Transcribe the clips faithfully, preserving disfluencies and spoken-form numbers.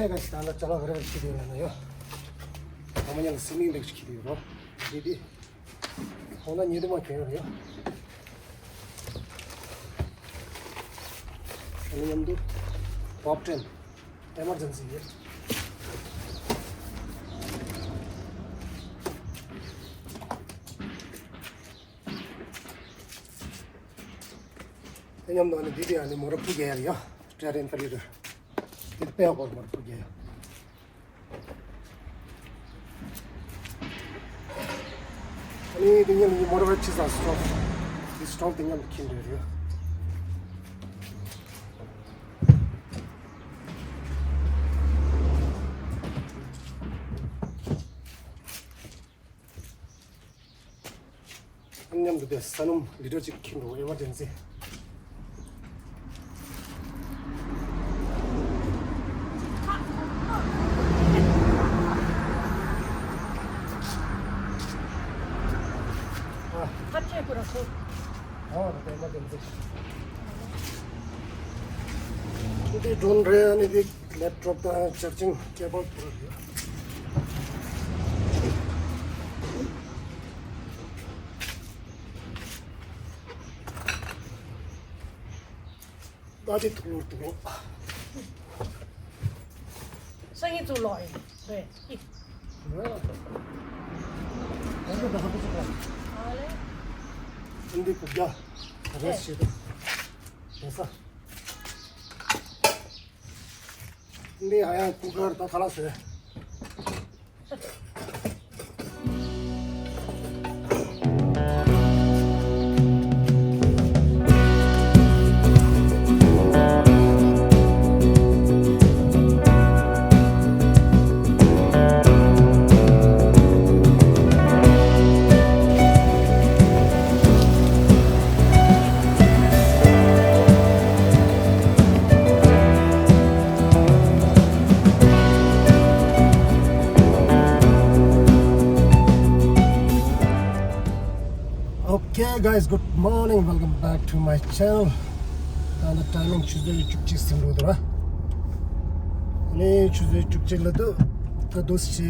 ད་ལ་ཅ་ལག་རེ་རེ་ཁྱེར་ཡོད་ན་ཡོད། ཨ་མ་ཉལ་ལ་སི་མིང་ལེགས་ཁྱེར་ཡོད་རོ། འདི་འདི། ཁོང་ན་ཉི་དུ་མ་གྱོན་ཡོད་རེད། ཨ་ནི་མཉམ་དུ་བབ་ཀྲེན། ཨེ་མར་ཇེན་སི་ཡོད། དེ་མཉམ་དུ་ཨ་ནི་འདི་དེ་ཨ་ནི་མོ་ར་ཕུ་རྒྱལ་ཡར་ཡོད། ཀྲེ་རེན་ཕ་རི་ར། འདི་དེ་དཔེ་ཡག་པོ་མོ་ར་ཕུ་རྒྱལ་ཡོད། ཨ་ནི་དེ་མཉམ་དུ་མོ་ར་ཕུ་ཆི་ས་སི་ཊོབ། འདི་སི་ཊོབ་དེ་མཉམ་དུ་ཁྱེར་འདོད་ཡོད། མཉམ་དུ་དེ་ས་སྣུམ་ལི་ཊར་གཅིག་འཁྱེར་འགྲོ། ཨེ་མར་ཇེན་སི། ཨ། ཨ་དེ་ཨེ་མར་ཇེན་སི། འདི་ཌོན་རེད། ཨ་ནི་འདི་ལེབ་ཊོབ་དང་ཅར་ཇིང་ཀེ་བལ་པུ་ར་ཡོད། ད་དེ་ཐུག་ལོར་ཐུག་ལོར། སང་ཉིན་ཚུར་ལོག་ཡིན་རེད། ཨི། ཨ་ལེ། འདི་གུ་རྒྱ་རེས་བྱེད་དུ། རེས་ས། འདི་ཨ་ཡང་ཀུ་ཀར་ད་ཁ་ལག་བཟོས། Okay, guys, good morning. Welcome back to my channel. ད་ནི་ཊའི་མིང་ཆུ་ཚོད་བཅུ་གཅིག་ཟིན་འགྲོ་འདུག་ར། ནི་ཆུ་ཚོད་བཅུ་གཅིག་ལ་འདུག་ད་འདུག་སེ་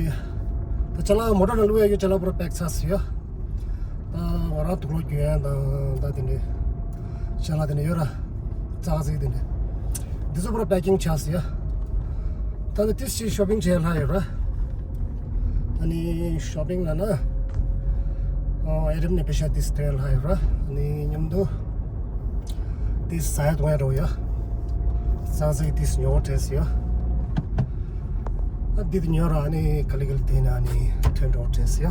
ད་ཅ་ལག་མོ་ཊ་ནང་བླུགས་ཡ་གི་ཅ་ལག་པུ་ར་པེག་ཚར་སོང་ཡ། ད་ང་རང་དུག་ལོག་གྱོན་ཡ་དང་ད་དེ་འདྲའི་ཅ་ལག་དེ་འདྲ་ཡོད་ར། ཙག་ཙིག་དེ་འདྲ། འདི་ཚོ་པུ་ར་པེ་ཀིང་ཆགས་སོང་ཡ། ད་ནི་ཏིས་ཅིག་ཤོ་པིང་བྱས་ལྷག་ཡོད་ར། ཨ་ནི་ཤོ་པིང་ལ་ན། ཨ་ཨེ་རེམ་ནས་པེ་ཤ་ཏིས་སྟོན་ལྷག་ཡོད་ར། ཨ་ནི་མཉམ་དུ། ཏིས་ཟ་ཡ་འཐུང་ཡ་འགྲོ་ཡ། ཙག་ཙིག་ཏིས་ཉོ་བ་བྲེས་ཡ། ཨ་འདི་དེ་ཉོ་ར་ཨ་ནི་ག་ལེ་ག་ལེ་དེ་ན་ཨ་ནི་ཐོན་འགྲོ་བྲེས་ཡ།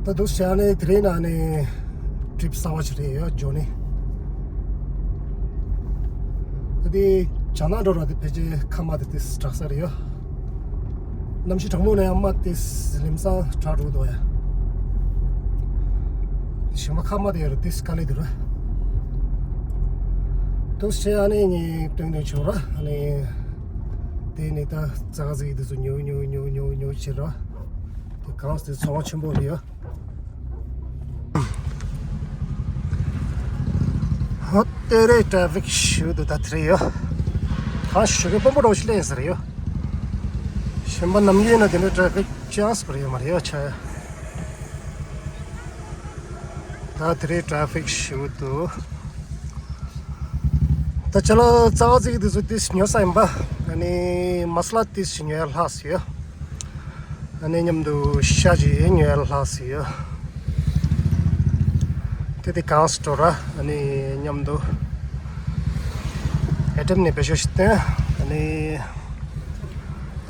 ད་འདུག་སེ་ཨ་ནི་དེ་རིང་ན་ཨ་ནི། ཊི་རིབ་གསར་པ་ཞིག་རེད་ཡ་ཇོ་ནི། ད་དེ་བྱང་ན་འགྲོ་ར་དེ་ཕལ་ཆེར་ཁ་མ་དེ་དེ་དྲག་ས་རེད་ཡ། གནམ་གཤིས་གྲང་མོ་ནས་ཡང་མ་དེ་ལིམ་སང་དྲག་འགྲོ་འདུག་ཡ། ཞིང་པ་ཁ་མ་དེ་ཡ་ར་དེ་དཀའ་ལས་དེ་ར། འདུག་སེ་ཨ་ནི་ངས་སྟོན་སྟོན་བྱུང་ར་ཨ་ནི། དེ་ནས་ད་ཙག་ཙིག་དེ་ཚོ་ཉོ་ཉོ་ཉོ་ཉོ་ཉོ་བྱེད་ར། དེ་གང་སྟེ་ཚོང་ཆེན་པོ་རེད་ཡ། ཧོ་དེ་རེད། ཊེ་ཕིག་ཞུ་དུ་ད་དེ་རེད་ཡོད། ད་ཞུ་གི་དཔོན་པོ་རོ་ཞིག་ལེན་ཟེར་ཡོད། གཞན་པ་ནམ་རྒྱུན་ན་དེ་འདྲ་ཊེ་ཕིག་ཅང་སུ་རེད་མ་རེད་ཡོད་ཆ་ཡ། ད་དེ་རེད་ཊེ་ཕིག་ཞུ་དུ། ད་ཅ་ལག་ཙག་ཙིག་དེ་ཚོ་དེ་ཉོ་ས་ཡིན་པ། ཨ་ནི་མ་ས་ལ་དེ་ཞིག་ཉོ་ཡ་ལྷག་སོང་ཡོད། ཨ་ནི་མཉམ་དུ་ཤ་ཅིག་ཉོ་ཡ་ལྷག་སོང་ཡོད། དེ་དེ་གང་སྟོར་ར་ཨ་ནི་མཉམ་དུ་ཨེ་ཊེམ་ནས་བེད་ཤོག་ཞིག་བསྟན། ཨ་ནི་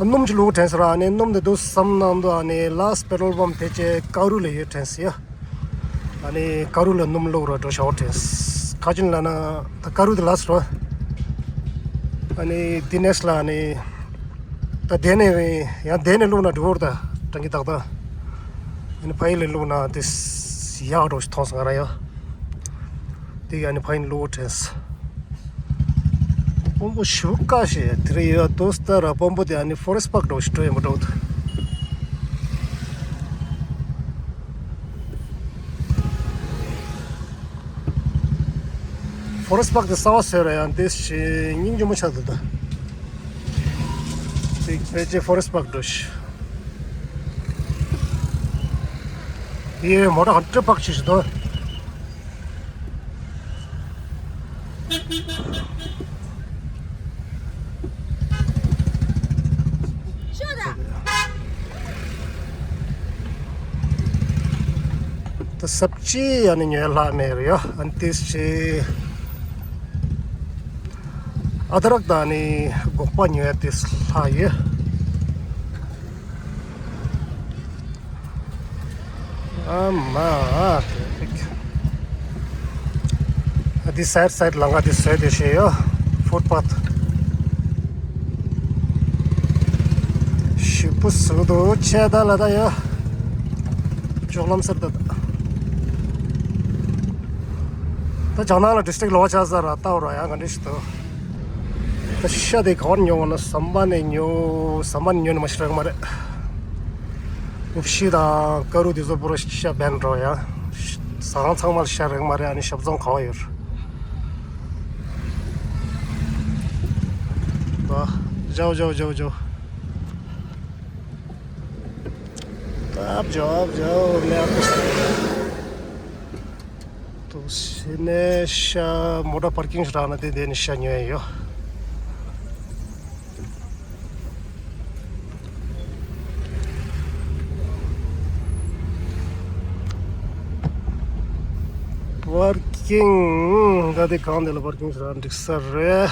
སྣུམ་ཅིག་བླུགས་དྲན་སོང་ར། ཨ་ནི་སྣུམ་དེ་འདུག་བསམ་ནང་དུ་ཨ་ནི་ལཱ་སི་པེ་ཊོལ་པམ་ཕལ་ཆེར་ཀ་རུ་ལ་ཡོད་དྲན་སོང་ཡ། ཨ་ནི་ཀ་རུ་ལ་སྣུམ་བླུགས་ར་འགྲོ་ཞོག་དྲན། ཁ་ཅིན་ལ་ན་ད་ཀ་རུ་དེ་ལ་སོ། ཨ་ནི་དེ་ནེག་སི་ལ་ཨ་ནི་ད་དེ་ནས་ཡང་དེ་ནས་བླུགས་ན་འགྲོ་བར་ད་དྲང་གི་ཏག་ཏག་ཨ་ནི་ཕ་ཡི་ལ་བླུགས་ན་དེ་ཡག་འགྲོ་ཞིག་མཐོང་སོང་ང་ར་ཡ། དེ་ག་ཨ་ནི་ཕ་ཡི་བླུགས་དྲན། དཔོན་པོ་ཞུ་ཀ་ཞེས་དེ་རེད་ཡོད་དོ་སྟ་ར། དཔོན་པོ་དེ་ཨ་ནི་ཕོ་རེ་སི་པག་འགྲོ་ཞིག་འགྲོ་ཡིན་པ་འགྲོ་འདུག་ཕོ་རེ་སི་པག་དེ་གསར་པ་བཟོས་ར་ཡང་དེ་ཞེ་སྙིང་རྗེ་མོ་ཆགས་འདུག་ད། ཕལ་ཆེར་ཕོ་རེ་སི་ཊི་པཱརྐ་འགྲོ་ཤི། ཡེ་མོ་ཊ་ག་འདྲ་པག་བྱེད་ཤི་དོ། ད་སབ་ཅི་ཡ་ནི་ཉོས་ལྷག་མེད་རེད་ཡ། ཨན་ཏིས་ཅི་ཨ་དྲག་ད་ནི་སྒོག་པ་ཉོས་ཏིས་ལྷག་ཡོད། ཨ་མ། ཨ་འདི་སའིཌ་སའིཌ་ལམ་ཁ་འདི་བཟོས་ཏེ་བཞག་ཡོད། ཕུཊ་པཱཐ་ཞིབ་པོ་བཟོས་འདུག་ཆེ་ད་ལ་ད་ཡོད། ཅོག་ལམ་སེར་ད། ད་ཇ་ནང་ལ་ཌི་སི་ཊིག་ལོག་ཆ་ས་ར་ལྟ་བ་ར་ཡང་ག་འདྲ་ཞིག་འདུག་ད་ཤ་དེ་ག་བར་ཉོ་བ་ན་ཟམ་པ་ནས་ཉོ། ཟམ་པ་ནས་ཉོ་ནི་མ་ཤི་རག་མ་རེད། ཨུབ་ཤི་དང་ཀ་རུ་དེ་ཚོ་པུ་ར་ཤ་བན་འགྲོ་ཡ། ཟ་ཁང་ཚང་མ་ལ་ཤ་རག་མ་རེད། ཨ་ནི་ཞབས་བཙོང་ག་བ་ཡོད། ཇའོ་ཇའོ་ཇའོ་ཇའོ། ད་བྱོ་བྱོ་ལེགས་པོ་ཞིག་ཏུ་ཕྱིན་ནས་ཤ་མོ་ཊ་པར་ཀིང་ཞིག་རག་ན་དེ་དེ་ནས་ཤ་ཉོ་ཡ་ཡོད། པར་ཀིང་ད་དེ་གང་དེ་ལ་པར་ཀིང་ཞིག་རག་འགྲིག་ས་རེད།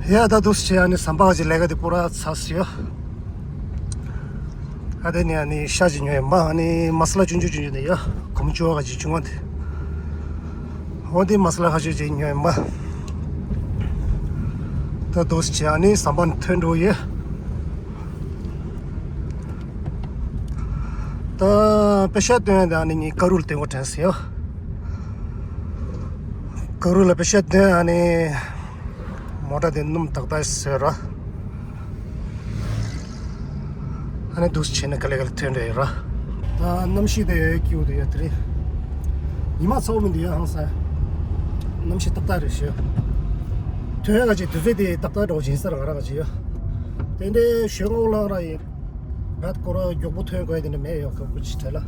ཡ་ད་འདུག་སེ་བྱས་ཨ་ནི་ཟམ་པ་གཅིག་ལས་ཀ་དེ་པུ་ར་ཚར་སོང་ཡ། ཨ་དེ་ནས་ཨ་ནི་ཤ་གཅིག་ཉོས་ཡིན་པ། ཨ་ནི་མ་ས་ལ་ཆུང་ཆུང་ཆུང་ཆུང་དེ་ཡ་གོམ་བཅུ་བ་གཅིག་བྱུང་བ་དེ། འོ་དེ་མ་ས་ལ་ཁ་ཤས་ཅིག་ཉོས་ཡིན་པ། ད་འདུག་སེ་བྱས་ཨ་ནི་ཟམ་པ་ནས་ཐོན་འགྲོ་ཡ། ད་པེ་ཤ་སྟོན་ཡ་དེ་ཨ་ནི་ངས་ཀ་རུ་ལ་སྟོན་དགོས་དྲན་སོང་ཡ། ཀ་རུ་ལ་པེ་ཤ་སྟོན་ཨ་ནི་མོ་ཊ་དེ་སྣུམ་ཏག་ཏག་བཟོས་ར། ཨ་ནི་འདུག་སེ་བྱས་ནས་ག་ལེ་ག་ལེ་ཐོན་འདྲ་ཡོད་ར། ད་གནམ་གཤིས་དེ་སྐྱིད་པོ་དེ་ཡོད་དེ་རེད། ཉི་མ་ཚ་པོ་མི་འདུག་ཡ། ཧང་སང་གནམ་གཤིས་ཏག་ཏག་རེད་ཤག་ཐོན་ཡ་ག་ཅིག་དུས་ཚོད་དེ་ཏག་ཏག་འགྲོ་བཞིན་ས་ར་ང་ར་ག་ཅིག་ཡ། དེ་འདྲའི་ཞོགས་ཀ་ལངས་ར་ཡིན། བད་ཀོ་ར་མགྱོགས་པོ་ཐོན་དགོས་དེ་འདྲ་མེད་ཡོད། ཁ་ཁུ་ཅི་བྲེལ་ལ།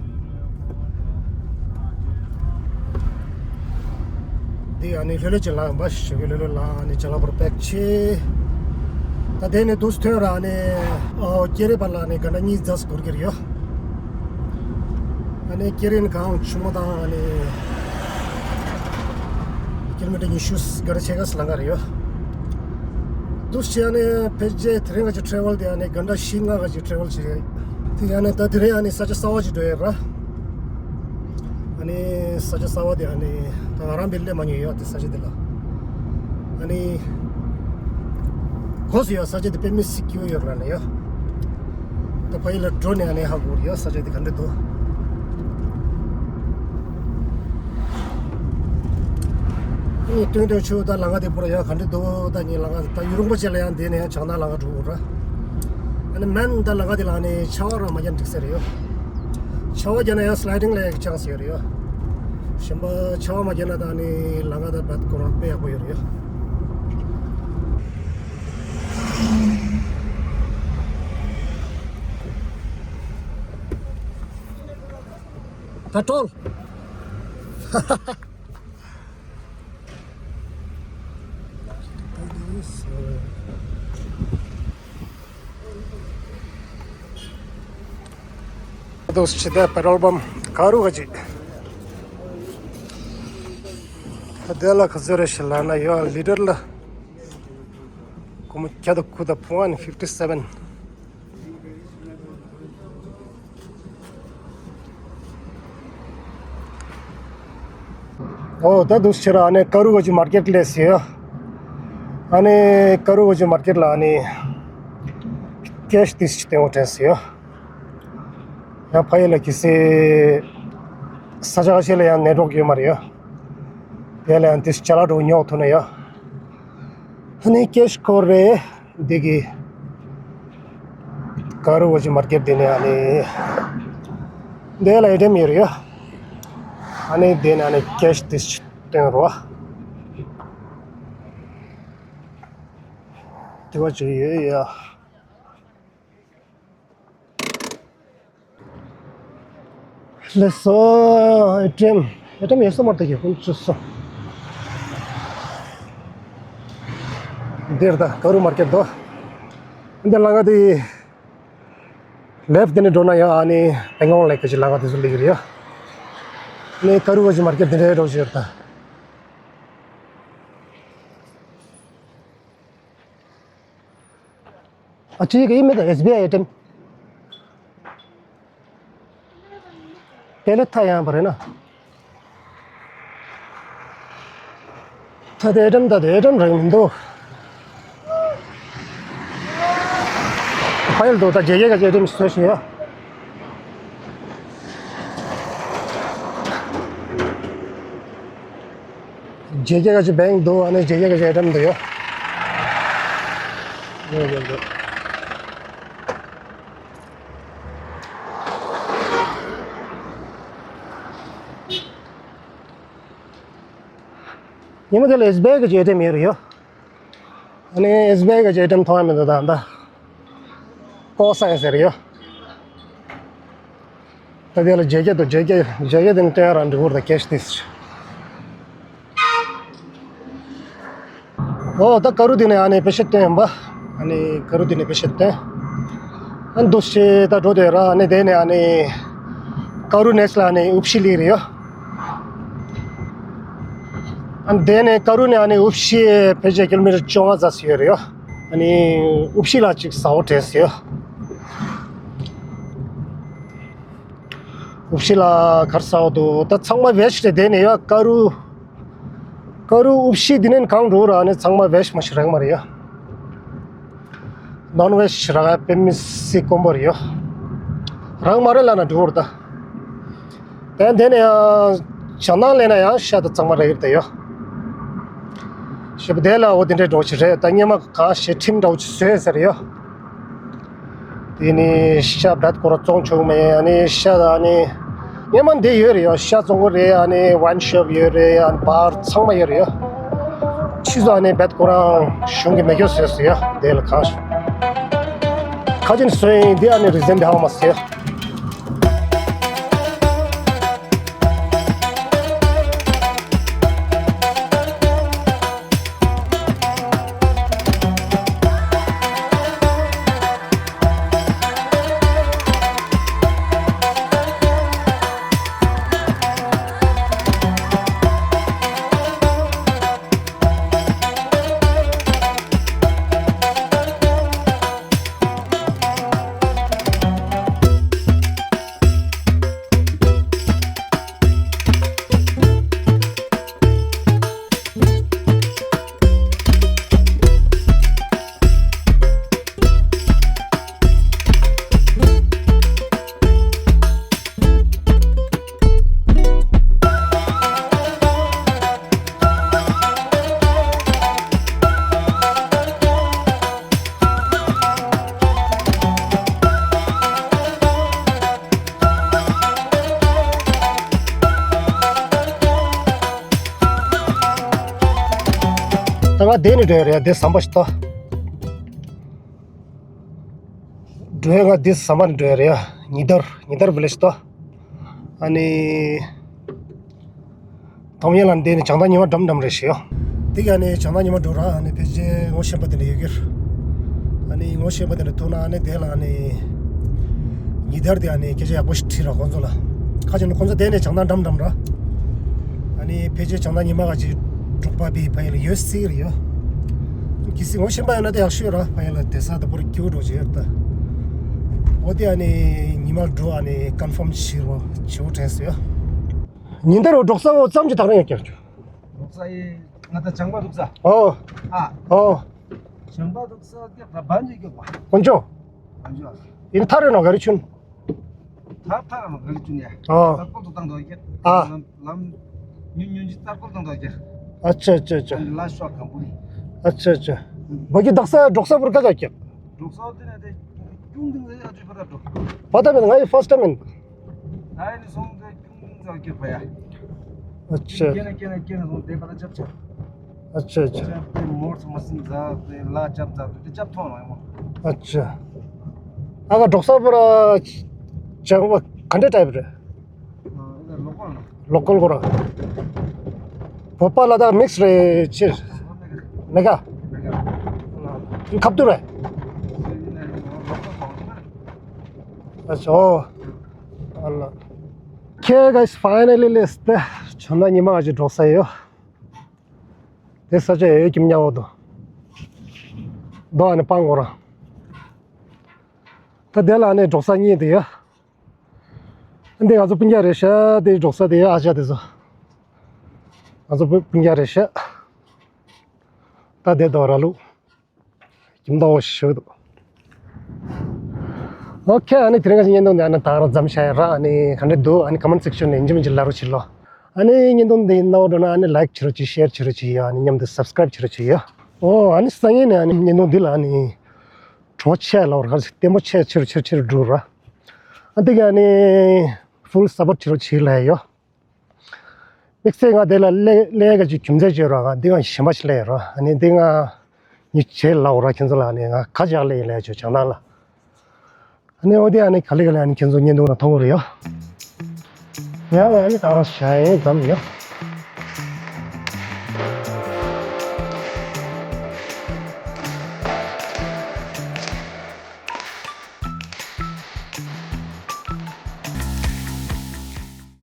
འདི་ཨ་ནི་ལྷོད་ལྷོད་ཅིག་ལངས་པ་ཞིག་ལྷོད་ལྷོད་ལངས་ཨ་ནི་ཅ་ལག་པར་པེག་བྱས། ད་དེ་ནས་འདུག་སེ་ཐོན་ར་ཨ་ནི་ཨོ་ཀེ་རི་བར་ལ་ཨ་ནི་ག་འདྲ་གཉིས་རྫ་སྐོར་གྱི་རེད་ཡོད། ཨ་ནི་ཀེ་རི་ནི་གང་ཆུང་མ་དང་ཨ་ནི་ཀི་ལོ་མི་ཊར་ཉི་ཤུ་ག་འདྲ་ཕྱེད་ཀ་ལངས་ཀ་རེད་ཡོད། འདུག་སེ་ཨ་ནི་ཕལ་ཆེར་དེ་རིང་ག་ཅིག་ཊེ་རེ་ཝལ་དེ་ཨ་ནི་ག་འདྲ་བཞི་ལྔ་ག་ཅིག་ཊེ་རེ་ཝལ་བྱེད་ཀྱི་རེད། དེ་ཡང་ནི་ད་དེ་རིང་ཨ་ནི་ས་ཆ་གསར་པ་ཅིག་འགྲོ་ཡ་ར། ཨ་ནི་ས་ཆ་གསར་པ་དེ་ཨ་ནི་ད་ང་རང་དཔེ་སླེབས་མ་མྱོང་ཡོད་དེ་ས་ཆ་དེ་ལ། ཨ་ནི་གོ་སོང་ཡ། ས་ཆ་དེ་དཔེ་མི་སྲིད་སྐྱིད་པོ་ཡོད་ར་ནི་ཡ། ད་ཕ་ཡུལ་ལ་འགྲོ་ནས་ཨ་ནི་ཧ་གོ་རེད་ཡ། ས་ཆ་དེ་ག་འདྲ་འདུག་ཨ་ནི་སྟོན་སྟོན་ཆུ་ད་ལམ་ཁ་དེ་པུ་ར་ཡ་ག་འདྲ་འདུག་ད་ནི་ལམ་ཁ་ད་ཡུན་རིང་པོ་ཅིག་ལ་ཡང་འདི་ནས་ཡང་བྱང་ཐང་ལམ་ཁ་འགྲོ་དགོས་ར། ཨ་ནི་མན་ད་ལམ་ཁ་དེ་ལ་ཨ་ནི་ཆར་པ་རང་མ་བརྒྱབ་ན་འགྲིག་ས་རེད་ཡ། ཆར་པ་བརྒྱབ་ན་ཡང་སི་ལའི་ཌིང་ལ་ཡང་ཆན་སི་ཡོད་རེད་ཡ། གཞན་པ་ཆར་པ་མ་བརྒྱབ་ན་ད་ནི་ལམ་ཁ་ད་བད་ཀོ་ར་དཔེ་ཡག་པོ་ཡོད་རེད་ཡ། པེ་ཊོལ། འདུག་སེ་བྱས་ད་པེ་ཊོལ་པམ་ཀ་རུ་ག་ཅིག་དེ་ལ་ག་ཚོད་རེད་ཞེས་ལབ་ན་ཡོད། ལི་ཊར་ལ་སྒོར་མོ་བརྒྱ་དང་དགུ་དང་ཕུང་ཨན་ཕིབ་ཊི་སེ་བན། ཨོ་ད་འདུག་སེ་བྱས་ར་ཨ་ནི་ཀ་རུ་ག་ཅིག་མར་ཀེཊ་སླེབས་ཡོད། ཨ་ནི་ཀ་རུ་ག་ཅིག་མར་ཀེཊ་ལ་ཨ་ནི་ཀེ་ཤི་ཏོག་ཙམ་སྟོན་དགོས་དྲན་སོང་ཡ། ཡང་ཕ་ཡུལ་ལ་གལ་སྲིད་ས་ཆ་ཁ་ཤས་ལ་ཡང་ནེཊ་ཝོརྐ་ཡོད་མ་རེད་ཡ། དེ་ལ་ཡང་དེ་ཅ་ལག་འདྲ་པོ་ཉོ་ཐུབ་ན་ཡ། ཨ་ནི་ཀེ་ཤི་སྐོར་རེད། འདི་གི་ ཀ་རུ་བོ་ཅི་མར་ཀེཊ་དེ་ནས་ཨ་ནི་དེ་ལ་ཨེ་ཊི་ཨེམ་ཡོད་རེད་ཡ། ཨ་ནི་དེ་ནས་ཨ་ནི་ཀེཤ་དེ་སྟོན་རོགས། དེ་བ་ཅིག་ཡོད་ཡ། ལགས་སོ། ཨེ་ཊི་ཨེམ། ཨེ་ཊི་ཨེམ་ཡོད་ས་མ་རེད་ད་གི་ཁོང་ཚོ་སོ། འདིར་ད་ཀ་རུ་མར་ཀེཊ་དོ། འདི་ལ་ང་དེ་ལེཕ་དེ་ནས་འགྲོ་ན་ཡང་ཨ་ནི་པེང་ཀོང་ལེགས་ཀྱི་ལ་ང་དེ་ཚོ་སླེབས་ཀྱི་རེད་ཡ། ནི་ཀ་རུ་བ་ཅི་མར་ཀེཊ་དེ་འདྲའི་འགྲོ་བཞིན་ཡོད་ད། ཨ་ཅི་གི་མེད་ད་ཨེས་བི་ཨའི་ཨེ་ཊི་ཨེམ། དེ་ལས་ཐ་ཡང་པ་རེད་ན། ཐ་དེ་ཨེ་ཊི་ཨེམ་ད་དེ་ཨེ་ཊི་ཨེམ་རེད་མི་འདུག་ཕ་ཡལ་འདུག་ད་རྒྱ་སྐད་ཀྱི་ཨེ་ཊི་ཨེམ་བཟོས་ཤིག་ཡ། རྒྱ་སྐད་ཀྱི་བེང་འདུག་ཨ་ནི་རྒྱ་སྐད་ཀྱི་ཨེ་ཊི་ཨེམ་འདུག་ཡ། ཡོད་ཡོད་འདུག་ཉི་མ་དེ་ལ་ཨེས་བི་ཨའི་གི་ཨེ་ཊི་ཨེམ་ཡོད་རེད་ཡོད། ཨ་ནི་ཨེས་བི་ཨའི་གི་ཨེ་ཊི་ཨེམ་མཐོང་ཡ་མི་འདུག་ད་ད། ལྐོག་ཟ་ཡ་ཟེར་ཡོད། ད་དེ་ལ་རྒྱ་སྐད་དུ་རྒྱ་སྐད་རྒྱ་སྐད་དེ་ནི་སྟོན་ཡ་རང་འགྲིག་གོ་ད་ཀེཤ་དེ། ཨོ་ད་ཀ་རུ་དེ་ནས་ཨ་ནི་པེ་ཤེ་སྟོན་ཡིན་པ། ཨ་ནི་ཀ་རུ་དེ་ནས་པེ་ཤེ་སྟོན། ཨ་ནི་འདུག་སེ་ད་འགྲོ་དེ་ར་ཨ་ནི་དེ་ནས་ཨ་ནི་ཀ་རུ་ནེགས་ལ་ཨ་ནི་ཨུབ་ཤི་ལི་རེད་ཡོད། ཨ་ནི་དེ་ནས་ཀ་རུ་ནས་ཨ་ནི་ཨུབ་ཤི་ཕལ་ཆེར་ཀི་ལོ་མི་ཊར་བཅོ་ལྔ་ཙམ་ཞིག་ཡོད་རེད་ཡོད། ཨ་ནི་ཨུབ་ཤི་ལ་ཅིག་ཟ་འོ་དྲན་སོང་ཡོད། ཨུབ་ཤི་ལ་གར་ཟ་འོ་འདུག་ད་ཚང་མ་བེཇ་རེད་དེ་ནས་ཡོད་ཀ་རུ། ཀ་རུ་ཨུབ་ཤི་འདི་ནས་གང་འགྲོ་ར་ནི་ཚང་མ་བེཇ་མ་ཤི་རག་མ་རེད་ཡ། ནོན་བེཇ་རག་ཡ་དཔེ་མི་སྲིད་དཀོན་པོ་རེད་ཡ། རག་མ་རེད་ལ་ན་འགྲོ་ར་ད། དེ་དེ་ནས་ཡང་ཇ་ནང་ལེན་ན་ཡང་ཤ་དང་གཙང་མ་རེད་ཡོད་ད་ཡ། ཞེས་པ་དེ་ལ་འོ་དེ་འདྲའི་འགྲོ་ཆི་རེད་ད་སྙེ་མ་གང་ཞེ་ཁྲིམས་འདྲ་བོ་ཆི་བཟོས་ཟེར་ཡ། དེ་ནི་ཤ་བད་ཁོ་ར་བཙོང་ཆོག་མེད། ཨ་ནི་ཤ་ཨ་ནི་སྔོན་མ་འདི་ཡོད་རེད་ཡ། ཤ་བཙོང་གི་རེད། ཨ་ནི་ཝན་ཤོབ་ཡོད་རེད། ཨ་ནི་བར་ཚང་མ་ཡོད་རེད་ཡ། ཕྱིས་སུ་ཨ་ནི་བད་ཁོ་རང་གཞུང་གི་མེ་སྒྱོགས་བཟོས་སོང་ཡ། དེ་ལ་ཁ་ཁ་ཅིན་སོན་ཡིན་འདི་ཨ་ནི་རི་ཟན་འདི་ཧ་མ་སོ་ཡ། ད་ང་བསྡད་ནས་འགྲོ་ཡ་རེད། འདི་ཟམ་པ་ཞིག་ལྟ། འགྲོ་ཡ་ང་འདི་ཟམ་པ་ནས་འགྲོ་ཡ་རེད། ཉི་ཟླར་ཉི་ཟླར་བི་ལེ་ཇི་ལྟ། ཨ་ནི། ཐོམ་ཡན་ལ་འདི་ནི་བྱང་ཐང་ཉི་མ་འགྲམ་འགྲམ་རེད་ཞེས་ཡོད། དེ་ག་ནི་བྱང་ཐང་ཉི་མ་འགྲོ་ར་ཨ་ནི་ཕལ་ཆེར་ངོ་ཤེས་པ་དེ་འདྲ་ཡོད་ཀྱི་རེད། ཨ་ནི་ངོ་ཤེས་པ་དེ་འདྲ་ཐུག་ན་ཨ་ནི་དེ་ལ་ཨ་ནི་ཉི་ཟླར་དེ་ཨ་ནི་སྐད་ཆ་ཡག་པོ་ཞིག་དྲིས་ར་ཁོང་ཚོ་ལ། ཁ་ཅིག་ནི་ཁོང་ཚོ་དེ་ནས་བྱང་ཐང་འགྲམ་འགྲམ་ར། ཨ་ནི་ཕལ་ཆེར་བྱང་ཐང་ཉི་མ་ག་ཅིག་འབྲོག་པ་པའི་ཕ་ཡུལ་ལ་ཡོད་སྲིད་ཀྱི་རེད་ཡོད། གལ་སྲིད་ངོ་ཤེས་པ་ཡོད་ན་དེ་ཡག་ཤོས་ར་ཕ་ཡུལ་ལ་དེ་ས་དེ་བོར་སྐྱིད་པོ་འགྲོ་བྱེད་ཡོད་ད། འོ་དེ་ཨ་ནི་ཉི་མ་འགྲོ་ཨ་ནི་ཀོན་ཕོམ་བྱེད་རོགས་བྱེད་འོ་དྲན་སོང་ཡོད། ཉིན་ལྟར་འབྲོག་ས་འོ་ཙམ་གྱི་ཐག་རིང་ཡོད་ཀྱང་། འབྲོག་ས་ཡི་ང་ད་བྱང་པ་འདུག་ས། ཨོ། ཨ། ཨོ། བྱང་པ་འདུག་ས་ཀྱག་ད་བན་ཇི་ཀྱག་པ། དཀོན་མཆོག་བན་ཇི་ཨ། ཡིན་ཐག་རིང་ནོ་ག་རི་ཆུན། ཐག་ཐག་རིང་ནོ་ག་རི་ཆུན་ཡ། ཨོ། རྟ་སྐོར་དུ་བཏང་དོ་ཀྱག་ཨ། ལམ་ལམ་ཉུན་ཉུན་ཅི་རྟ་སྐོར་བཏང་དོ་ཀྱག་ཨ་ཅ་ཅ་ཅ། ལ་ཤོག་གམ་པུ་རི། ཨ་ཅ་ཅ། བ་གི་དག་ས་འབྲོག་ས་བུར་ཀ་ཀྱག་ཀྱག་འབྲོག་ས་དེ་ནས་དེ། ཀྱུང་ཏིང་ཟེར་ཡ་ཅིག་པ་ད་འགྲོ། བ་ད་མེད། ང་ཡི་ཕར་སི་ཊི་ཊེམ་ཡིན། ད་ཡིན་སོང་ཙང་ཀྱུང་ཏིང་ཟེར་གྱི་པ་ཡ། ཨ་ཅེ། ཀྱེ་ན་ཀྱེ་ན་ཀྱེ་ན་སོང་དེ་པ་ད་ཅབ་ཅབ། ཨ་ཅེ་ཨ་ཅེ། ཅབ་དེ་མོར་ཚང་མ་སིན་ཛ་དེ་ལ་ཅབ་ཛ་དེ་ཅབ་ཐོང་ལ་ཡོང་། ཨ་ཅེ། ཨ་ག་འབྲོག་ས་པ་ར་ཅང་བ་ག་འདྲ་ཊའིབ་རེད། ལོ་ཀལ་ལོ་ཀལ་ཁོ་ར། བོད་པ་ལ་དྭགས་མིག་སི་རེད་ཕྱིར། མེ་ག་ཁབ་ཏུ་རེད། ཨ་ཅོ། ཨ་ལ། Okay guys, finally let's ད་ཆུ་ན་ཉི་མ་ཨ་ཅི་འབྲོག་ས་ཡོད། དེ་ས་ཆ་ཡོད་ཀྱི་མཉམ་འོ་དོ། དོ་ཨ་ནི་སྤང་གོ་ར། ད་དེ་ལ་ཨ་ནི་འབྲོག་ས་གཉིས་དེ་ཡོད། འདི་ང་ཚོ་སྤུན་ཀྱག་རེད་ཤག་དེ་འབྲོག་ས་དེ་ཨ་ཅག་དེ་ཚོ། ང་ཚོ་སྤུན་ཀྱག་རེད་ཤག་ད་དེ་དོ་ར་ལུག་ཁྱིམ་ཐོག་ཞུ་འདུག Okay, ཨ་ནི་དེ་རིང་ག་ཞིག་བརྙན་ཐུང་འདི་ཨ་ནི་ད་རང་མཚམས་བཞག་ཡ་ར། ཨ་ནི་ག་འདྲ་འདུག་ཨ་ནི་ཀོ་མེན་ཊི་སེག་ཤན་ནས་ཡིན་གཅིག་མིན་གཅིག་ལབ་རོགས་བྱེད་ལོ། ཨ་ནི་བརྙན་ཐུང་འདི་ཡིན་ནོ་འགྲོ་ན་ཨ་ནི་ལའིཀ་བྱེད་རོགས་བྱེད། ཤེར་བྱེད་རོགས་བྱེད་ཡ། ཨ་ནི་མཉམ་དུ་སབ་སི་ཀ་རའིབ་བྱེད་རོགས་བྱེད་ཡ། ཨོ་ཨ་ནི་སང་ཉིན་ནས་ཨ་ནི་བརྙན་ཐུང་འདི་ལ་ཨ་ནི་བྲོ་ཆེ་ལབ་ར། བརྟན་པོ་ཆེ་ཆེ་རུ་ཆེ་རུ་ཆེ་རུ་འགྲོ་ར། ཨ་འདི་ག་ཨ་ནི་ཕུལ་སབ་པོར་བྱེད་རོགས་བྱེད་ལབ་ཡ་ཡོ། དམིགས་བསལ་ང་དེ་ལ་ལས་ལས་ཀ་ཅིག་རྒྱུ་མཚན་བརྗོད་རོགས། ང་འདི་ང་ཞེན་པ་ཞིག་ལས་རོགས། ཨ་ནི་འདི་ང་ཉི་བྱེད་ལའོ་ར། ཁྱེད་ཚོ་ལ་ཨ་ནི་ང་ཁ་ཅག་ལས་ལས་བརྗོད་བྱང་ཐང་ལ། ཨ་ནི་འོ་དེ་ཨ་ནི་ག་ལེ་ག་ལེ་ཨ་ནི་ཁྱེད་ཚོ་བརྙན་ཐུང་ལ་མཐོང་གི་རེད་ཡོ། ཡང་ཨ་ནི་ད་རང་ཞ་ཡེ་ཙམ་ཡོ།